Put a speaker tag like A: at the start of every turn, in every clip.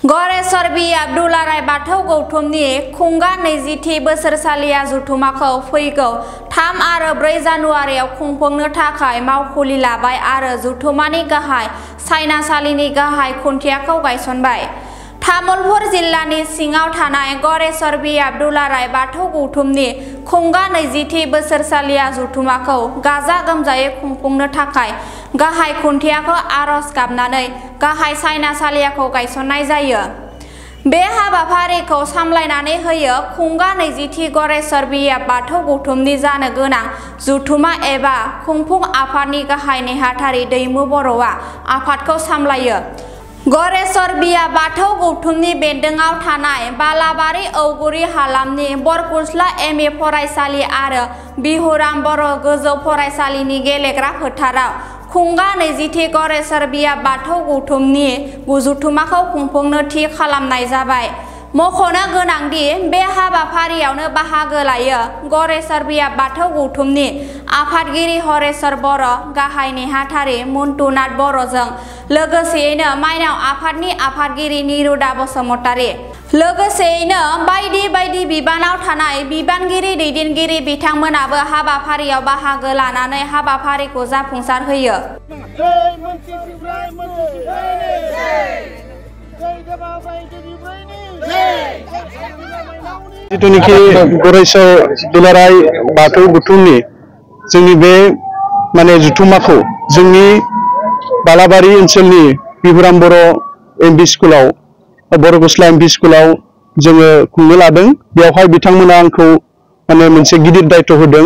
A: गरेस्वर बि आब्दुलाराय बाथौ गौथुमनि खुंगा 20थि बोसोरसालिया जथुमाखौ फैगौ 3 आरो 4 जानुवारियाव खुंफुंनो थाखाय मावखुलि लाबाय आरो जथुमानि गाहाय सायनासालिनि गाहाय खुन्थियाखौ गायसनबाय। तामुलपुर जिल्लानि सिङाव थानाय गरेस्वर बि आब्दुलाराय बाथौ गौथुमनि खुंगा 20थि बोसोरसालिया जथुमाखौ गाजा गोमजायै खुंफुंनो थाखाय गाहाय खुन्थियाखौ आरज गाबनानै गाहाय सायनासालिखौ गायसननाय जायो। बे हाबाफारिखौ सामलायनानै होयो खुंगा 20थि गरेस्वर बि बाथौ गौथुमनि जानो गोनां जथुमा एबा खुंफुं आफादनि गाहाय नेहाथारि दैमु बर'आ आफादखौ सामलायो। गरेस्वर बि बाथौ गौथुमनि बेन्दोङाव थानाय बालाबारि औगुरि हालामनि बरकुसला एम.ए. फरायसालि आरो बिहुराम बर' गोजौ फरायसालिनि गेलेग्रा फोथाराव खुंगा 20थि गरेस्वर बि बाथौ गौथुमनि जथुमाखौ खुंफुंनो थि खालामनाय जाबाय। मख'नो गोनांदि बे हाबाफारियावनो बाहागो लायो गरेस्वर बि बाथौ गौथुमनि आफादगिरि हरेश्वर बर', गाहाय नेहाथारि मन्टुनाथ बर'जों लोगोसेयैनो माइनाव आफादनि आफादगिरि निरुदा बसुमतारी, लोगोसेयैनो बायदि बायदि बिबानाव थानाय बिबानगिरि दैदेनगिरि बिथांमोनाबो हाबाफारियाव बाहागो लानानै हाबाफारिखौ जाफुंसार होयो।
B: जितुनिखि गरेस्वर दुलाराय बाथौ गौथुमनि जोंनि बे माने जथुमाखौ जोंनि बालाबारि ओनसोलनि बिहुराम बर' एमपि स्कुलाव बर'गुस्ला एमपि स्कुलाव जोङो खुंनो लादों। बेवहाय बिथांमोना आंखौ माने मोनसे गिदिर दायित्व होदों।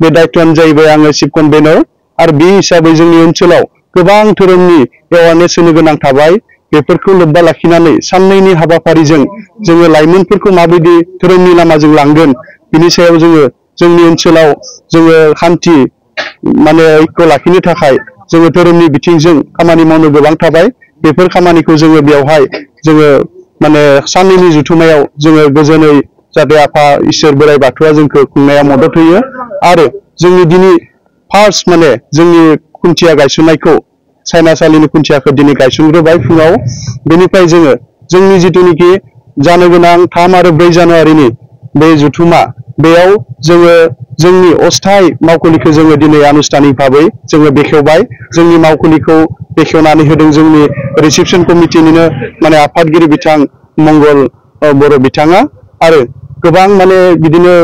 B: बे दायित्वआनो जाहैबाय आङो चिफ कनभेनर आरो बे हिसाबै जोंनि ओनसोलाव गोबां धोरोमनि एवारनेस होनो गोनां थाबाय। बेफोरखौ लोब्बा लाखिनानै साननैनि हाबाफारिजों जोङो लाइमोनफोरखौ माबायदि धोरोमनि लामाजों लांगोन बिनि सायाव जोङो जोंनि ओनसोलाव जोङो शान्ति माने ऐक्य लाखिनो थाखाय जोङो धोरोमनि बिथिंजों खामानि मावनो गोबां थाबाय। बेफोर खामानिखौ जोङो बेवहाय जोङो माने साननैनि जथुमायाव जोङो गोजोनै जाहाथे आफा इसोर बोराइ बाथौआ जोंखौ खुंनायाव मदद होयो आरो जोंनि दिनै फार्स्ट माने जोंनि खुन्थिया गायसननायखौ सायनासालिनि खुन्थियाखौ दिनै गायसनग्रोबाय फुङाव। बेनिफ्राय जोङो जोंनि जिथुनिखि जानो गोनां 3 आरो 4 जानुवारिनि बे जथुमा बेयाव जोङो जोंनि अस्थायी मावखुलिखौ जोङो दिनै आनुষ্ঠাनिक भाबै जोङो बेखेवबाय। जोंनि मावखुलिखौ बेखेवनानै होदों जोंनि रिसेपसन कमिटिनिनो माने आफादगिरि बिथां मंगल बर' बिथाङा आरो गोबां माने बिदिनो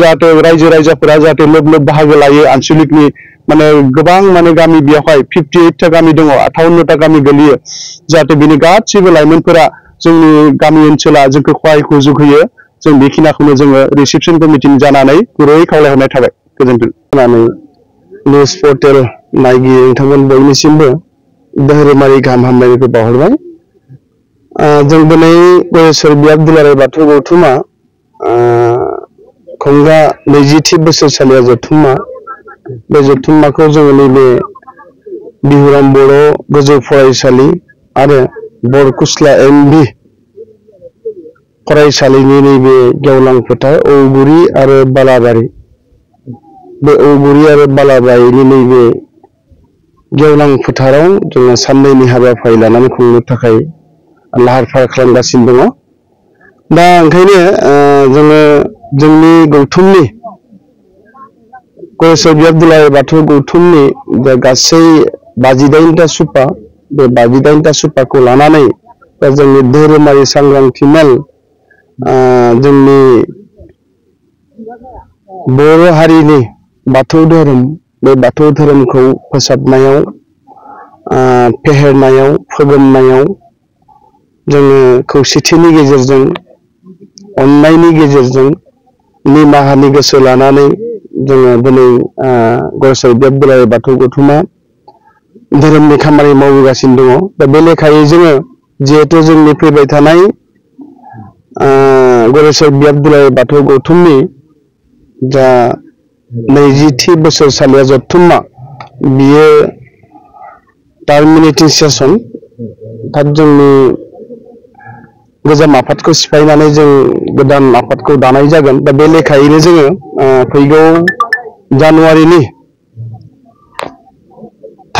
B: जाहाथे रायजो राजाफोरा जाहाथे लोब लोब बाहागो लायो। आनसलिकनि माने गोबां माने गामि बेवहाय 58टा गामि दङ, 58टा गामि गोलैयो। जाहाथे बिनि गासैबो लाइमोनफोरा जोंनि गामि ओनसोला जोंखौ खहाय सुजुग होयो। जों बेखिनिखौनो जोङो रिसेपसन कमिटिनि जानानै गुरै खावलायहरनाय थाबाय। गोजोन्थों। निउज पर्टेल नायगिरि नोंथांमोन बयनिसिमबो धोरोमारि गाहाम हामलायनायखौ बावहरबाय। जों दिनै गरेस्वर बि आब्दुलाराय बाथौ गौथुमा खुंगा 20थि बोसोरसालिया जथुमा बे जथुमाखौ जोङो नैबे बिहुराम बर' गोजौ फरायसालि आरो बरकुसला एमभि फरायसालिनि नैबे गेवलां फोथार औगुरि आरो बालाबारि बे औगुरि आरो बालाबारिनि नैबे गेवलां फोथाराव जोङो साननैनि हाबाफारि लानानै खुंनो थाखाय लाहार फाहार खालामगासिनो दङ। दा ओंखायनो जोङो जोंनि गौथुमनि गरेस्वर बि आब्दुलाराय बाथौ गौथुमनि गासै 52टा सुपा बे 52टा सुपाखौ लानानै जोंनि धोरोमारि सांग्रांथि मेल जोंनि बर' हारिनि बाथौ धोरोम बे बाथौ धोरोमखौ फोसाबनायाव फेहेरनायाव फोगोमनायाव जोङो खौसेथिनि गेजेरजों अननायनि गेजेरजों निमाहानि गोसो लानानै जोङो दिनै गरेस्वर बि आब्दुलाराय बाथौ गौथुमा धोरोमनि खामानि मावगासिनो दङ। दा बे लेखायै जोङो जिहेथु जोंनि फैबाय थानाय गरेस्वर बि आब्दुलाराय बाथौ गौथुमनि जा 20थि बोसोरसालिया जथुमा बियो टार्मिनेटिं सेसन थाब जोंनि गोजाम आफादखौ सिफायनानै जों गोदान आफादखौ दानाय जागोन। दा बे लेखायैनो जोङो फैगौ जानुवारिनि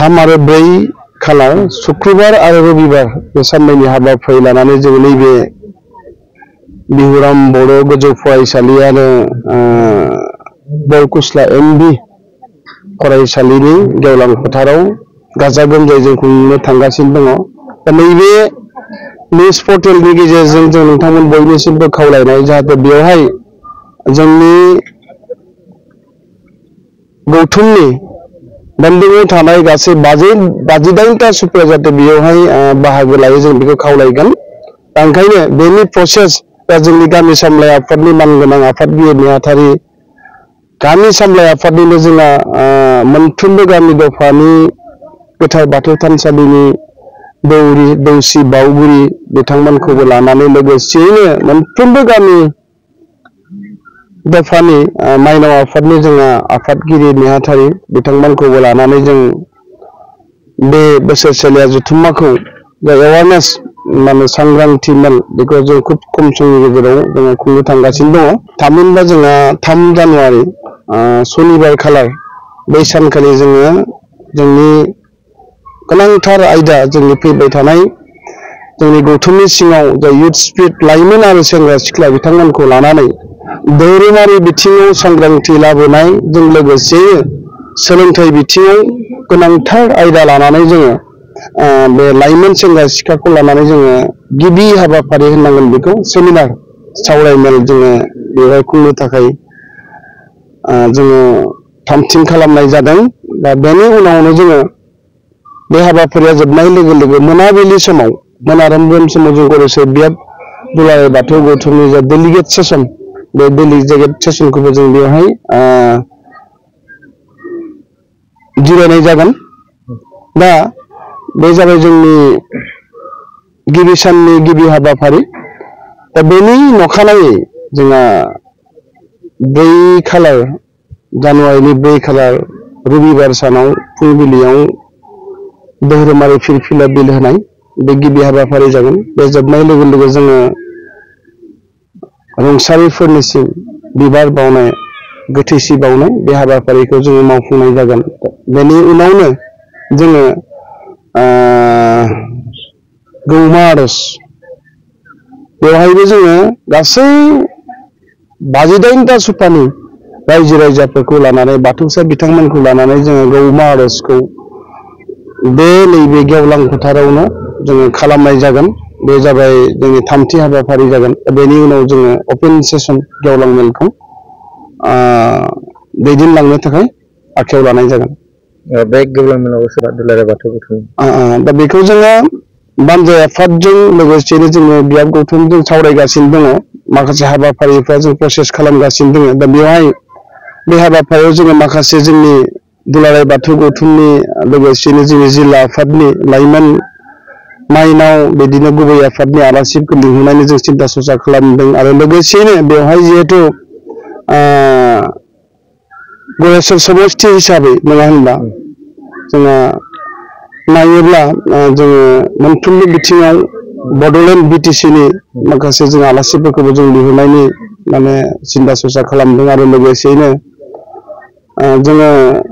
B: 3 आरो 4 खालार शुक्रबार आरो रबिबार बे साननैनि हाबाफारि लानानै जों नैबे बिहुराम बर' गोजौ फरायसालि आरो बरकुसला एमबि फरायसालिनि गेवलां फोथाराव गाजा गोमजायै जों खुंनो थांगासिनो दङ। दा नैबे निउज पर्टेलनि गेजेरजों जों नोंथांमोन बयनिसिमबो खावलायनाय जाहाथे बेवहाय जोंनि गौथुमनि बेंडिंआव थानाय गासै 58टा सुबुंफोरा जाहाथे बेयावहाय बाहागो लायो जों बेखौ खावलायगोन। दा ओंखायनो बेनि प्रसेस दा जोंनि गामि सामलाय आफादनि मानगोनां आफादगिरि नेहाथारि गामि सामलाय आफादनिनो जोंहा मोनफ्रोमबो गामि दफानि गोथार बाथौ थानसालिनि दौरि दौसि बावगिरि बिथांमोनखौबो लानानै लोगोसेयैनो मोनफ्रोमबो गामि दफानि माइनाव आफादनि जोंहा आफादगिरि नेहाथारि बिथांमोनखौबो लानानै जों बे बोसोरसेलिया जथुम्माखौ एवारनेस माने सांग्रांथि मेल बेखौ जों खुब खम समनि गेजेराव जोङो खुंनो थांगासिनो दङ। थामहिनबा जोंहा 3 जानुवारि शनिबार खालार बै सानखालि जोङो जोंनि गोनांथार आयदा जोंनि फैबाय थानाय जोंनि गौथुमनि सिङाव जा युथ स्पिरिट लाइमोन आरो सेंग्रा सिख्ला बिथांमोनखौ लानानै धोरोमारि बिथिङाव सांग्रांथि लाबोनायजों लोगोसे सोलोंथाइ बिथिङाव गोनांथार आयदा लानानै जोङो बे लाइमोन सेंग्रा सिख्लाखौ लानानै जोङो गिबि हाबाफारि होननांगोन बेखौ सेमिनार सावरायमेल जोङो बेवहाय खुंनो थाखाय जोङो थामथिम खालामनाय जादों। दा बेनि उनावनो जोङो बे हाबाफारिया जोबनाय लोगो लोगो मोनाबिलि समाव मोनारोम समाव जों गरेश्वर बियाब दुलाराय बाथौ गौथुमनि जा डेलिगेट सेसन बे डेलिगेट सेसनखौबो जों बेवहाय जिरायनाय जागोन। दा बे जाबाय जोंनि गिबि साननि गिबि हाबाफारि। दा बेनि अखानायै जोंहा 4 खालार जानुवारिनि 4 खालार रबिबार सानाव फुंबिलियाव धोरोमारि फिरफिला बिल होनाय बे गिबि हाबाफारि जागोन। बे जोबनाय लोगो लोगो जोङो रुंसारिफोरनिसिम बिबार बावनाय गोथैसि बावनाय बे हाबाफारिखौ जोङो मावफुंनाय जागोन। बेनि उनावनो जोङो गौमा आर'ज बेवहायबो जोङो गासै 58टा सुपानि रायजो राजाफोरखौ लानानै बाथौसा बिथांमोनखौ लानानै जोङो गौमा आर'जखौ बे नैबे गेवलां फोथारावनो जोङो खालामनाय जागोन। बे जाबाय जोंनि थामथि हाबाफारि जागोन। बेनि उनाव जोङो अपेन सेसन गेवलां मेलखौ दैदेनलांनो थाखाय आखायाव लानाय जागोन।
C: बे गेवलां मेलाव सोरबा दुलाराय बाथौ गौथुम
B: दा बेखौ जोङो बानजाय आफादजों लोगोसेनो जोङो बियाब गौथुमजों सावरायगासिनो दङ। माखासे हाबाफारिफ्रा जों प्रसेस खालामगासिनो दङ। दा बेवहाय बे हाबाफारियाव जोङो माखासे जोंनि दुलाराय बाथौ गौथुमनि लोगोसेनो जोंनि जिल्ला आफादनि लाइमोन माइनाव बिदिनो गुबै आफादनि आलासिफोरखौ लिंहरनानै जों सिन्था सरसा खालामदों। आरो लोगोसेनो बेवहाय जिहेथु गरेश्वर समष्टि हिसाबै नङा होनबा जोंहा नायोब्ला जोङो मोनफ्रोमबो बिथिङाव बड'लेण्ड BTCनि माखासे जों आलासिफोरखौबो जों लिंहरनायनि माने सिन्था सरसा खालामदों। आरो लोगोसेयैनो जोङो